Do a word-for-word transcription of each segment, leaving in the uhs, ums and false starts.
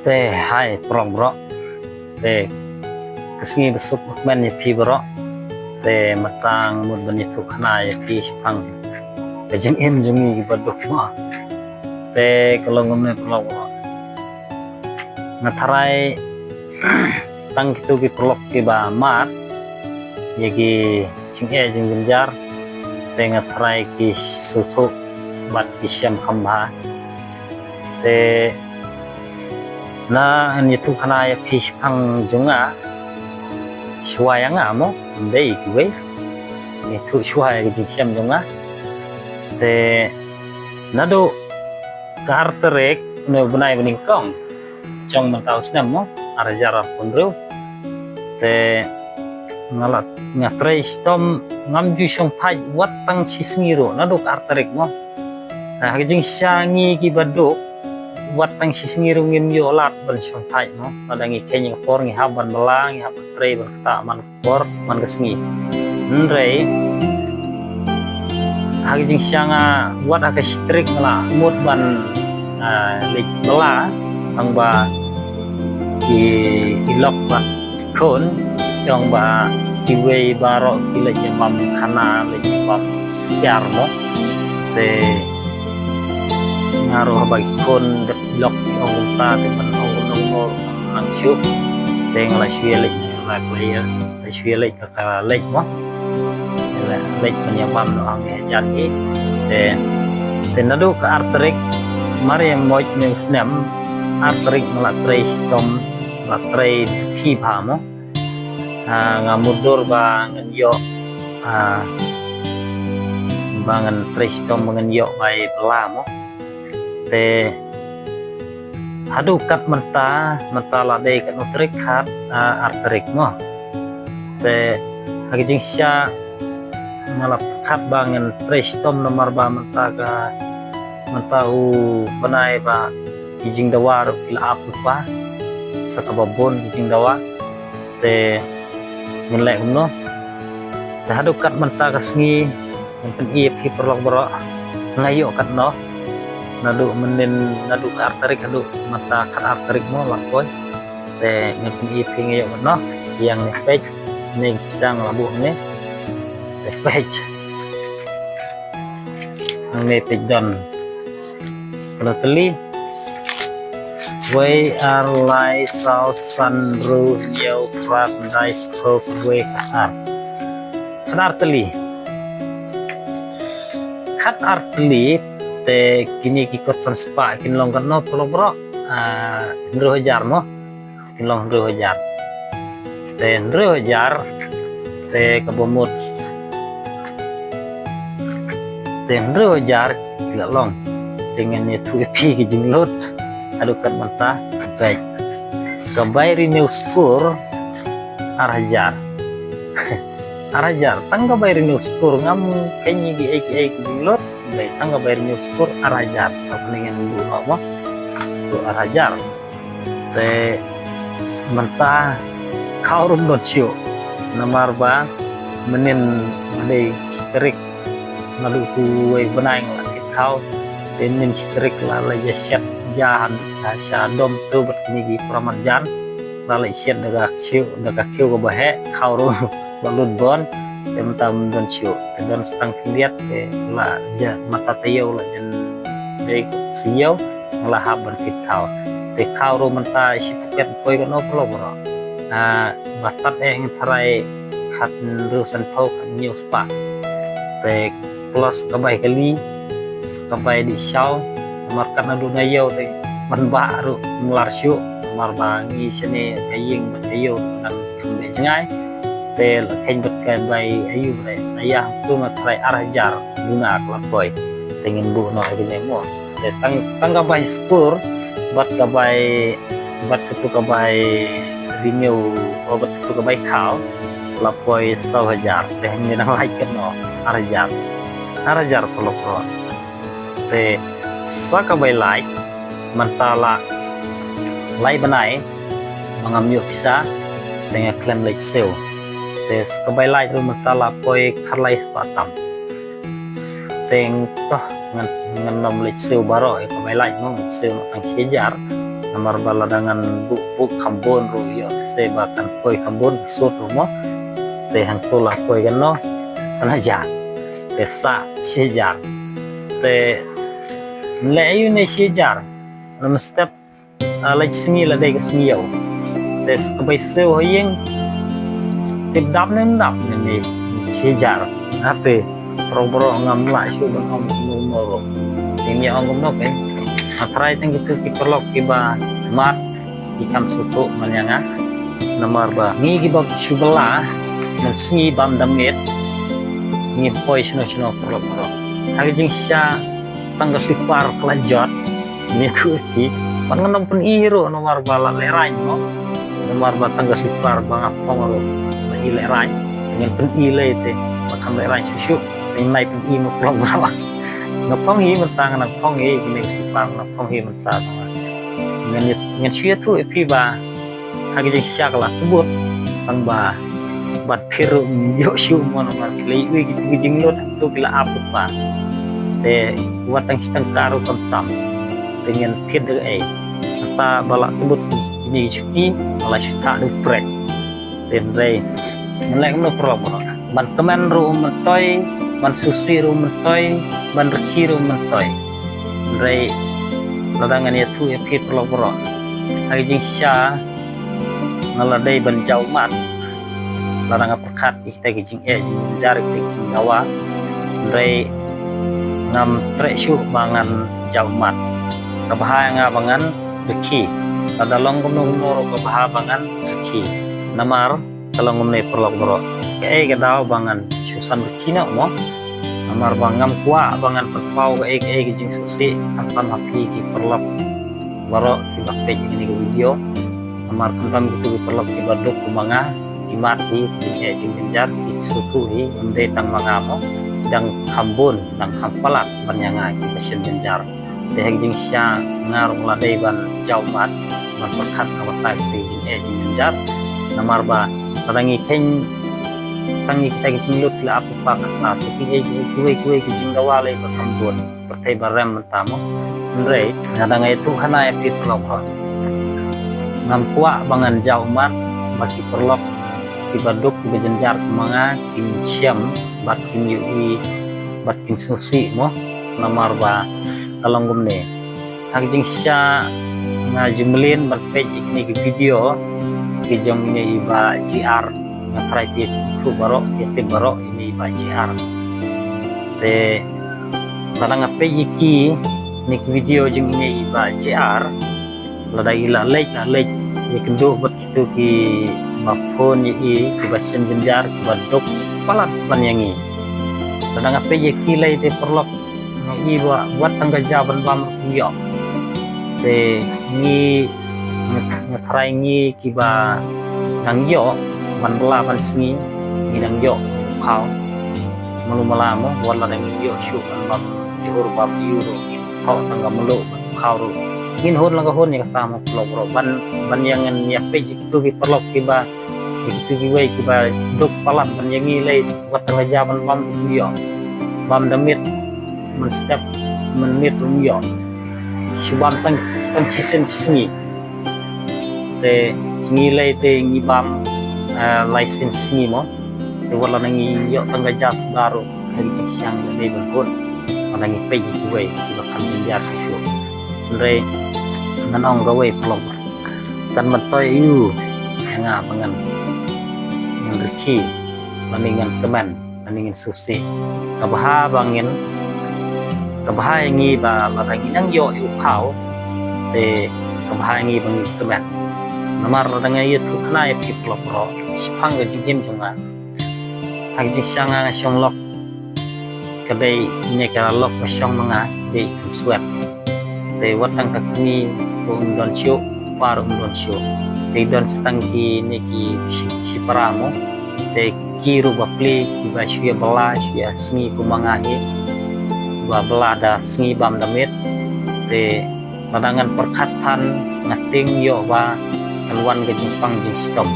Te hai prong bro. Te ka sngi ba suk kmen ïa phi bro. Te mynta nga mut ban ïathuh khana ïa phi shaphang ka jingim jong ngi kiba duk ma. Te ka long kumne prong bro. Nga tharai tang kito ki paralok kiba mad ïa ki jingeh jingjynjar, te nga tharai ki sngewthuh bad ki shem kham bha. Te ngan ïathuh khana ïa phi shaphang jong nga, shuwa ïa nga mo, ym dei kiwei. Ngan ïathuh shuwa ïa ka jingshem jong nga. Te naduh ka ar tarik ne u bnai ba nyngkong jong mynta u snem mo, ar hajar arphew hynriew. Te nga la, nga trei shitom, ngam ju shongthait wat tang shi sngi ruh naduh ka ar tarik mo. Ha ka jingshisha ngi kiba duk, wat tang shi sngi ruh ngim ïoh lad ban shongthait mo. Lada ngi kheiñ ïa ka por ngi hap ban bylla, ngi hap ban trei ban ktah man ka por man ka sngi. Hynrei ha ka jingshisha nga, wat ha ka shi tarik nga la mut ban, ah, leit bylla, tang ba ki, ki lok bad ki khun, tang ba kiwei baroh ki leit ïabam khana, leit ïabam syiar mo. Te nga ruh haba ki khun bad ki lok ki ong kumta, te ban ong ong ong nang shuh. Te nga la shu ïaleit, nga la shu ïaleit, la shu ïaleit ka, ka leit mo. Nga la leit ban ïabam noh hangne hajan hi. Te, te naduh ka ar tarik, mar ïa mut ne u snem, ar tarik nga la trei shitom, nga la trei dukhi bha mo. Ah, nga mutdur ba ngan ïoh, ah, ba ngan trei shitom ba ngan ïoh bai bylla mo. Te haduh kat mynta, mynta la dei katno tarik, khat, ah, ar tarik mo. Te ha ka jingshisha nga la pyrkhat ba ngan trei shitom namar ba mynta ka, mynta u bnai ba ki jingdawa ruh ki la ap lypa, sa kaba bun ki jingdawa. Te ngan leh kumno? Te haduh kat mynta ka sngi ngan pyni ïa phi paralok baroh nga ïoh katno. Naduh mynnin, naduh ka ar tarik haduh mynta kat ar tarik mo la poi. Te ngan pyni ïa phi nga ïoh katno. Ïa ngi peit ne ki pisa nga la buh hangne. Te peit. Hangne peit don. Katno tylli? Wei, ar, lai, saw, san, hynriew, hynñiew, phra, khyndai, shiphew, khatwei, khatar. Khatar tylli. Khatar tylli, te kine ki kot san spah kin long katno paralok baroh? Ah, hynriew hajar mo. Kin long hynriew hajar. Te hynriew hajar, te kaba mut. Te hynriew hajar ki la long. Te ngan ïathuh ïa phi ki jinglut. Haduh kat mynta, ka bai. Ka bai renew score ar hajar. Ar hajar, tang ka bai renew score, ngam kheiñ ïa kiei kiei ki jinglut. Bai tang ka bai renew score ar hajar. Ka pynïaid ngan buh noh mo. Tu ar hajar. Te mynta khaw ruh ym don shuh. Namar ba mynnin nga dei shi tarik, naduh kawei bnai nga la kit khaw. Te mynnin shi tarik la, la ïa shet ja ha sha dom tu bad kine ki para marjan. La leit shet da ka khiew, da ka khiew kaba heh, khaw ruh ba lut bon. Te mynta ym don shuh. Te don sa tang khyndiat, te la jan mynta taïew la jan dei shu ïew. Nga la hap ban kit khaw. Te khaw ruh mynta shi paket poi katno paralok baroh. Ah, ba tad eh nga tharai khathynriew sanphew, khathynñiew spah. Te plus ka bai kali, ka bai dih shaw, namar kat naduh na ïew te ban bah ruh ym lah shuh, namar ba ngi shane ka ïing bad ka ïew nang kham beh jngai. Te la kheiñ bad ka bai aïu re, na ïa tu nga tharai ar hajar duna ka la poi. Te ngin buh noh ïa kine mo. Te tang, tang ka bai skur bad ka bai, bad katu ka bai renew, o bad katu ka bai khaw, la poi saw hajar. Te hangne nang lait katno, ar hajar. Ar hajar paralok baroh. Te sa ka bai lait, mynta la lai bnai ba ngam ïoh pisa, te nga khlem leit siew. Te sa ka bai lait ruh mynta la poi khatlai spah tam. Te to ngan, ngan nym leit siew baroh ïa ka bai lait mo, ngan siew noh tang shi hajar. Namar ba lada ngan buh buh kham bun ruh ïoh se ba kan poi kham bun sut ruh mo. Te hangto la poi kano, san hajar. Te sa shi hajar. Te leh ïu ne shi hajar. Nam step, ah, leh sngi la dei ka sngi ïew. Te sa ka bai sew ha ïing. Tip dap ne dap ne ne shi hajar. Ate, bro bro ngam lah shuh ban ong kumno kumno ruh. Te ngi ong kumno phi. Nga tharai tang kitu ki paralok kiba mad ki kham sngewthuh man ïa nga. Namar ba ngi kiba shu bylla, mynsngi bam da miet, ngi poi shano shano paralok paralok. Ha ka jingshisha tang ka slipar ka la jot. Ngi tu ki, ban ngam pyni ruh namar ba la lehraiñ mo. Namar ba tang ka slipar ba nga phong ruh la i lehraiñ. Ngan pyni lei te ba kham lehraiñ shuh shuh. Ngan nai pyni mo paralok paralok. Nga phong hi mynta, nga phong hi, kine ka slipar nga phong hi mynta. Ngan ïa, ngan shu ïathuh ïa phi ba ha ka jingshisha ka la tubut, tang ba bad phi ruh ym ïoh shuh mo namar ki la ïohi ki, ki jinglut hangto ki la ap lypa. Te wat tang shi tyngka ruh kam tam. Te ngan thied da kaei. Mynta ba la tubut kine ki juti, ba la shu thah da u prek. Te hynrei ngan leh kumno paralok paralok. Ban kmen ruh ym myntoi, ban sngewsih ruh ym myntoi, ban rkhie ruh ym myntoi. Hynrei lada ngan ïathuh ïa phi paralok paralok, ha ka jingshisha nga la dei ban jaw mad lada nga pyrkhat ïa kita ki jingeh jingjynjar, kita ki jingdawa. Hynrei ngam treh shuh ba ngan jaw mad. Ka bha ïa nga ba ngan rkhie. Lada long kumno kumno ruh ka bha ba ngan rkhie. Namar ka long kumne paralok paralok. Kaei ka daw ba ngan shu san rkhie noh mo. Namar ba ngam kwah ba ngan pynpaw kaei kaei ka jingsngewsih khamtam ha phi ki paralok baroh kiba peit ïa kane ka video. Namar khamtam kitu ki paralok kiba duk kum ma nga, ki mad hi, ki eh jingjynjar, ki sngewthuh hi, ym dei tang ma nga mo. Dang kham bun, dang kham palat ban ïa nga kiba shem jynjar. Te ha ka jingshisha nga ruh la dei ban jaw mad, ban pyrkhat na ka bynta kata ka jingeh jingjynjar. Namar ba lada ngi kheiñ tang ïa kita ki jinglut ki la ap lypa kata, sa kiei kiei kiwei kiwei ki jingdawa lei ba kham bun. Pyrthei ba rem mynta mo. Hynrei nga dang ïathuh khana ïa phi paralok paralok. Ngam kwah ba ngan jaw mad ba ki paralok kiba duk kiba jynjar kum ma nga kin shem bad kin ïohi bad kin sngewsih mo. Namar ba ka long kumne. Ha ka jingshisha nga ju mlien ban peit ïa kine ki video ki jong ine i Bah J R. Nga tharai phi tip baroh, phi tip baroh ine i Bah J R. Te lada nga peit ïa kine ki video jong ine i Bah J R, lada i la leit, la leit ïakynduh bad kitu kiba phone ïa i, kiba shem jynjar, kiba duk palat ban ïa ngi. Lada nga peit ïa ki lei te paralok, nga i ba wat tang ka ja ban bam ruh kim ïoh. Te ngi, nga, nga tharai ngi kiba dang ïoh ban bylla ban sngi, ngi dang ïoh u khaw. Malu mala mo, wat la dang ngi ïoh shuh ban bam jhur bam ïew ruh, thoh tang ka mluh ban u khaw ruh. Ngin hun la ka hun ïa kata mo paralok paralok. Ban, ban ïa ngan ïa peit ïa kitu ki paralok kiba, ïa kitu kiwei kiba duk palat ban ïa ngi lei, wat tang ka ja ban bam ruh kim ïoh. Bam da miet, mynstep mynmiet ruh ym ïoh. Shu bam tang, tang shisien shisngi. Te ngi lei te ngi bam, eh, lai sien shisngi mo. Te wat la ngi ïoh tang ka ja suda ruh ha ka jingshisha ngi dei ban hun. Wat la ngi peit ïa kiwei kiba kham jynjar shuh shuh. Hynrei ngan ong kawei paralok. Kan myntoi ïa u ïa nga ba ngan, ngan rkhie, lane ngan kmen, lane ngan sngewsih. Ka bha ba ngin, ka bha ïa ngi ba lada ngi nang ïoh ïa u khaw, te ka bha ïa ngi ba ngin kmen. Namar lada nga ïathuh khana ïa phi paralok paralok shaphang ka jingim jong nga. Ha ka jingshisha nga nga shong lok. Ka dei ne ka lok ka shong ma nga dei khamswet. Te wat tang ka kmie ruh ym don shuh, pa ruh ym don shuh. Te don sa tang kine ki shi, shipara mo. Te ki ruh bapli kiba shu ïa bylla, shu ïa sngi kum ma nga hi. Ba bylla da sngi bam da miet. Te lada ngan pyrkhat than nga tieng ïoh ba kan wan ka jingpang jingshitom.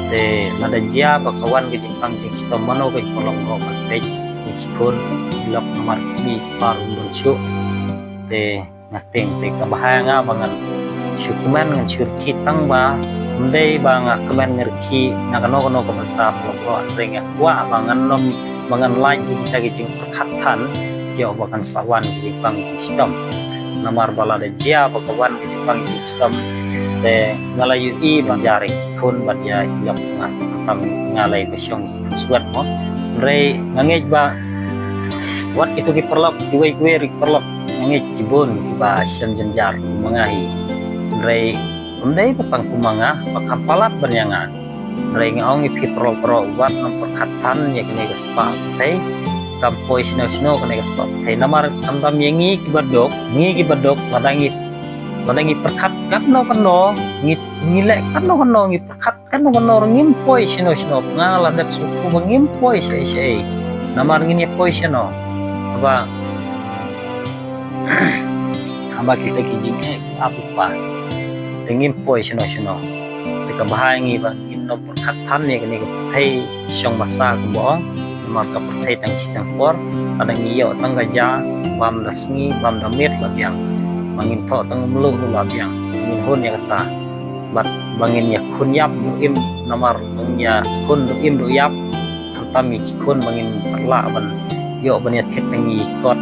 Te lada jia ba ka wan ka jingpang jingshitom, mano ka jingpang long, ban peit ïa ki khun, ki lok, namar kmie ki pa ruh ym don shuh. Te nga tieng, te ka bha ïa nga ba ngan shu kmen, ngan shu rkhie tang ba ym dei ba nga kmen ngan rkhie na kano kano ka bynta pynlong, hynrei nga kwah ba ngan nym, ba ngan lait ïa kita ki jingpyrkhat than ïoh ba kan sa wan ki jingpang jingshitom. Namar ba lada jia ba ka wan ki jingpang jingshitom, te nga la ïohi ba jar ïa ki khun bad ïa i lok nga, tam nga lei ba shong ki khun swet mo. Hynrei nga ngeit ba wat kito ki paralok, kiwei kiwei ruh ki paralok, nga ngeit ki bun kiba shem jynjar kum ma nga hi. Hynrei ym dei ba tang kum ma nga, ba kham palat ban ïa nga. Hynrei nga ong ïa phi paralok baroh, wat nym pyrkhat than ïa kane ka spah pyrthei. Kam poi shano shano kane ka spah pyrthei. Namar khamtam ïa ngi kiba duk, ngi kiba duk, lada ngi, lada ngi pyrkhat katno katno, ngi, ngi leh katno katno, ngi pyrkhat katno katno ruh ngim poi shano shano. Nga la dep sngewthuh ba ngim poi shaei shaei. Namar ngin ïa poi shano? Haba, haba kita ki jingeh ki ap u pa, te ngim poi shano shano. Te ka bha ïa ngi ba ngin nym pyrkhat than ïa kane ka pyrthei shong basa kumba ong. Namar ka pyrthei tang shi tang por, lada ngi ïoh tang ka ja, bam da sngi, bam da miet la biang. Ba ngin thoh tang mluh ruh la biang. Ngin hun ïa kata. Bad ba ngin ïakhun ïap ruh im, namar ba ngin ïakhun ruh im ruh ïap. Khamtam ïa ki khun ba ngin lah ban ïoh ban ïa thied tang ïa ki kot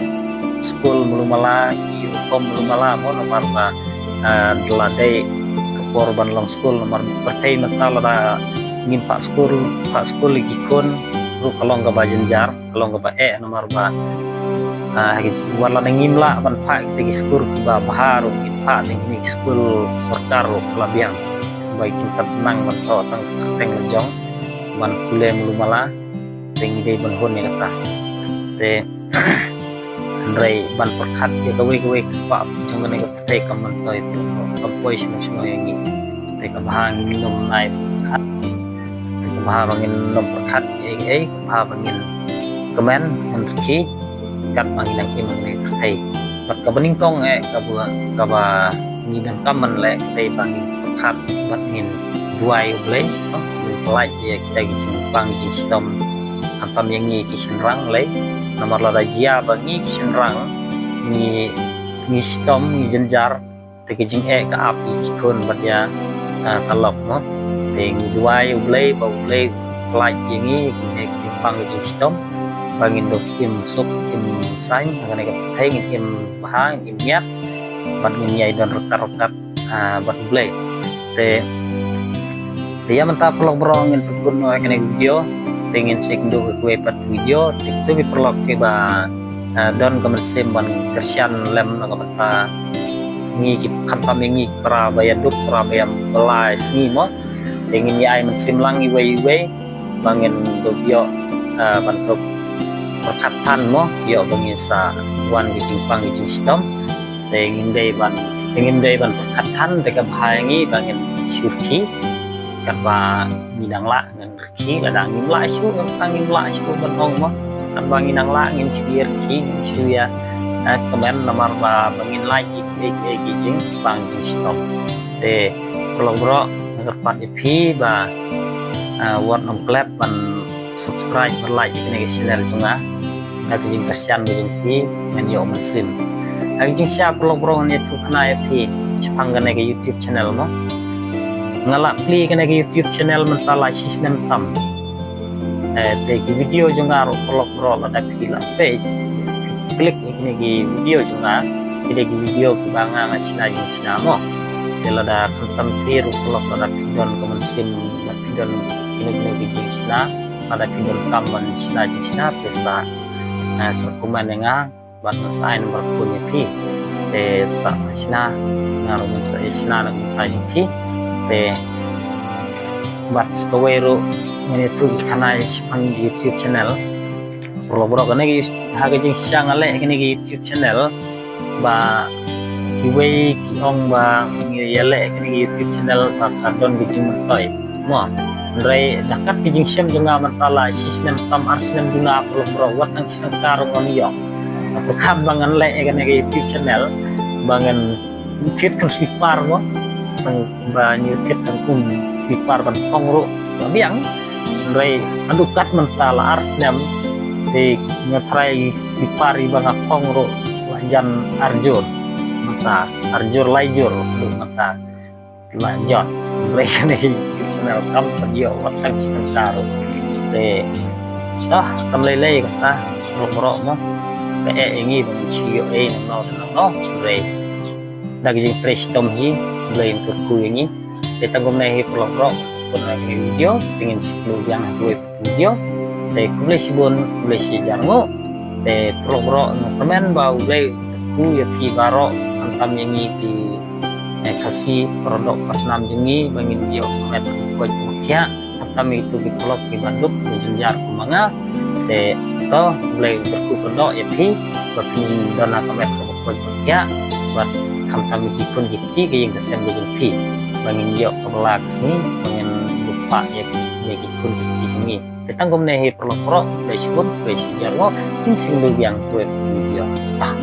skul malu mala, ïa ki uniform malu mala mo, namar ba, ah, da la dei ka por ban long skul, namar pyrthei mynta lada ngim phah skul, phah skul ïa ki khun ruh ka long kaba jynjar, ka long kaba eh, namar ba, ah, wat lada ngim lah ban phah kita ki skul kiba bha ruh, ngin phah tang kine ki skul sorkar ruh la biang. Ba kin pat nang ban thoh tang ki kyrteng la jong, ban pule malu mala, te ngi dei ban hun ïa kata. Te hynrei ban pyrkhat ïa kawei kawei ka spah jong kane ka pyrthei kam myntoi, kam poi shano shano ïa ngi. Te ka bha ngin nym nai pyrkhat. Te ka bha ba ngin nym pyrkhat ïa ei ei, ka bha ba ngin kmen, ngin rkhie katba ngi dang im ha kane ka pyrthei. Bad kaba nyngkong eh, kaba, kaba ngi donkam ban leh, dei ba ngin pyrkhat bad ngin duwai U Blei, ngin pyllait ïa kita ki jingpang jingshitom, khamtam ïa ngi ki shynrang lei. Namar lada jia ba ngi ki shynrang ngi, ngi shitom, ngi jynjar, te ki jingeh ka ap ïa ki khun bad ïa, ah, ka lok mo. Te ngi duwai U Blei ba U Blei pyllait ïa ngi, ïa kine ki jingpang ki jingshitom, ba ngin dup im suk im saiñ ha kane ka pyrthei, ngin im bha, ngin im miat, bad ngin ïai don ryngkat ryngkat, ah, bad U Blei. Te, te ïa mynta paralok baroh ngin pynkut noh ïa kane ka video, te ngin sa ïakynduh ïa kawei pat ka video. Te kito ki paralok kiba, ah, don ka mynsiem ban kyrshan lem na ka bynta ngi ki, khamtam ïa ngi ki para ba ïaduk, para ba ïa ba lai sngi mo. Te ngin ïa ai mynsiem lang iwei iwei ba ngin dup ïoh, ah, ban dup pyrkhat than mo, ïoh ba ngin sa wan ki jingpang ki jingshitom. Te ngim dei ban, te ngim dei ban pyrkhat than, te ka bha ïa ngi ba ngin shu rkhie katba ngi dang lah, ngin rkhie, lada ngim lah shuh, lada ngim lah shuh ban ong mo. Katba ngi dang lah ngin shu ïa rkhie, ngin shu ïa, eh, kmen, namar ba, ba ngin lait ïa ki, ïa ki jingpang jingshitom. Te paralok baroh, nga kyrpad ïa phi ba, eh, wat nym klet ban subscribe bad like ïa kane ka channel jong nga. Na ka jingkyrshan ka jong phi ngan ïoh mynsiem. Ha ka jingshisha paralok baroh, ngan ïathuh khana ïa phi shaphang kane ka YouTube channel mo. Nga la plie kane ka YouTube channel mynta la shi snem tam. Eh, te ki video jong nga ruh paralok baroh, lada phi la peit, click ïa kine ki video jong nga, ki dei ki video kiba nga, nga shna jingshna mo. Te lada khamtam phi ruh paralok, lada phi don ka mynsiem, lada phi don kine kine ki jingshna, lada phi donkam ban shna jingshna, te sa, eh, sa comment ïa nga, bad ngan sa ai number phone ïa phi. Te sa shna, nga ruh ngan sa shna na ka bynta jong phi. Te bad sa kawei ruh ngan ïathuh khana ïa shaphang YouTube channel. Paralok baroh, kane ka, ha ka jingshisha nga leh kane ka YouTube channel, ba kiwei ki ong ba ngi ïaleh kane ka YouTube channel ba ka don ka jingmyntoi mo. Hynrei da kat ka jingshem jong nga mynta la shi snem tam, ar snem duna, paralok baroh, wat tang shi tyngka ruh ngam ïoh. Nga pyrkhat ba ngan leh ïa kane ka YouTube channel ba ngan thied khun sweeper mo. Tang ba ngi thied khun sweeper ban phong ruh la biang. Hynrei haduh kat mynta la ar snem, te nga try sweeper iba nga phong ruh la jan ar jur. mynta, ar jur lai jur, duk mynta. La jot. Hynrei kane ka YouTube channel kam pat ïoh wat tang shi tyngka ruh. Te, ah, kam lei lei kata, paralok baroh mo. Te eh ïa ngi ba ngin shu ïoh ei nangno nangno. Hynrei da ka jingtrei shitom hi, Blei un kyrkhu ïa ngi. Te tang kumne hi paralok baroh, pun ha kane ka video, te ngin sa ïakynduh biang ha kawei ka video. Te khublei shibun, khublei shihajar nguh. Te paralok baroh, ngin kyrmen ba U Blei un kyrkhu ïa phi baroh, khamtam ïa ngi ki, eh, Khasi, para doh para snam jong ngi, ba ngin ïoh ka met ka bakhuid ka bakhiah, khamtam ïa kito ki paralok kiba duk, kiba jynjar kum ma nga. Te to, U Blei un kyrkhu kyrdoh ïa phi, ba phin don ha ka met ka bakhuid ka bakhiah, bad khamtam ïa ki khun ki kti, ka ïing ka sem ka jong phi. Ba ngin ïoh kaba la ka sngi, ba ngin buh pah ïa ki, ïa ki khun ki kti jong ngi. Te tang kumne hi paralok baroh, khublei shibun, khublei shihajar nguh, ngin sa ïakynduh biang ha kawei ka video. Tah.